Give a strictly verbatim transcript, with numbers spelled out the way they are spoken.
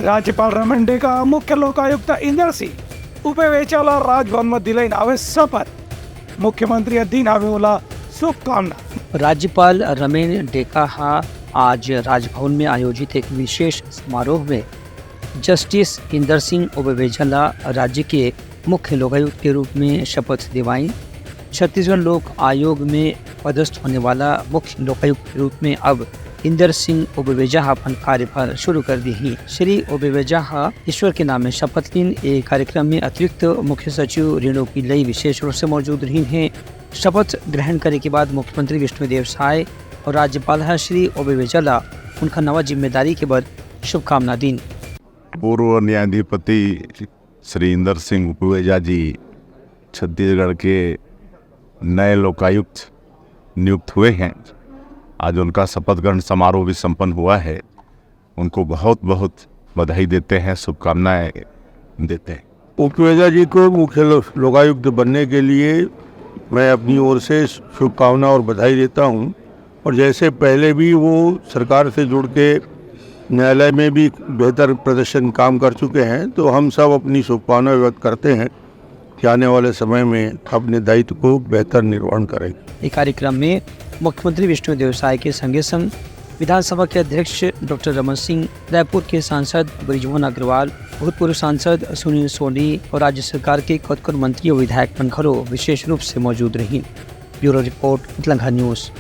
राज्यपाल रमेन डेका, मुख्य लोकायुक्त इंदर सिंह उपेवेचा ला राजभवन म दिलाइन आवे शपथ। मुख्यमंत्री ह दीन आवे ओला शुभकामना। राज्यपाल रमेन डेका ह आज राजभवन में आयोजित एक विशेष समारोह में जस्टिस इंदर सिंह उपेवेचा ला राज्य के मुख्य लोकायुक्त के रूप में शपथ दिवाइन। छत्तीसगढ़ लोक आयोग में पदस्थ होने वाला मुख्य लोकायुक्त के रूप में अब इंदर सिंह उपेवेचा ह अपन कार्यभार शुरू कर दिही। श्री उपेवेचा ह ईश्वर के नाम में शपथ लीन। ए कार्यक्रम में अतिरिक्त मुख्य सचिव रेणु पिल्लई विशेष रूप से मौजूद रहिन हे। शपथ ग्रहण करे के बाद मुख्यमंत्री विष्णुदेव साय और राज्यपाल ह श्री उपेवेचा ला उनका नवा जिम्मेदारी के बर शुभकामना दीन। पूर्व न्यायाधिपति श्री इंदर सिंह उपेवेजा जी छत्तीसगढ़ के नए लोकायुक्त नियुक्त हुए हैं। आज उनका शपथ ग्रहण समारोह भी संपन्न हुआ है। उनको बहुत बहुत बधाई देते हैं, शुभकामनाएं देते हैं। उपेजा जी को मुख्य लो-, लोकायुक्त बनने के लिए मैं अपनी ओर से शुभकामना और बधाई देता हूं। और जैसे पहले भी वो सरकार से जुड़ के न्यायालय में भी बेहतर प्रदर्शन काम कर चुके हैं, तो हम सब अपनी शुभकामना व्यक्त करते हैं कि आने वाले समय में अपने दायित्व को बेहतर निर्वहन करेंगे। ए कार्यक्रम में मुख्यमंत्री विष्णुदेव साय के संगे संग विधानसभा के अध्यक्ष डॉक्टर रमन सिंह, रायपुर के सांसद बृजमोहन अग्रवाल, भूतपूर्व सांसद सुनील सोनी और राज्य सरकार के कतकोन मंत्री और विधायक मन घलो विशेष रूप से मौजूद रहिन। Bureau report, Utlangha news.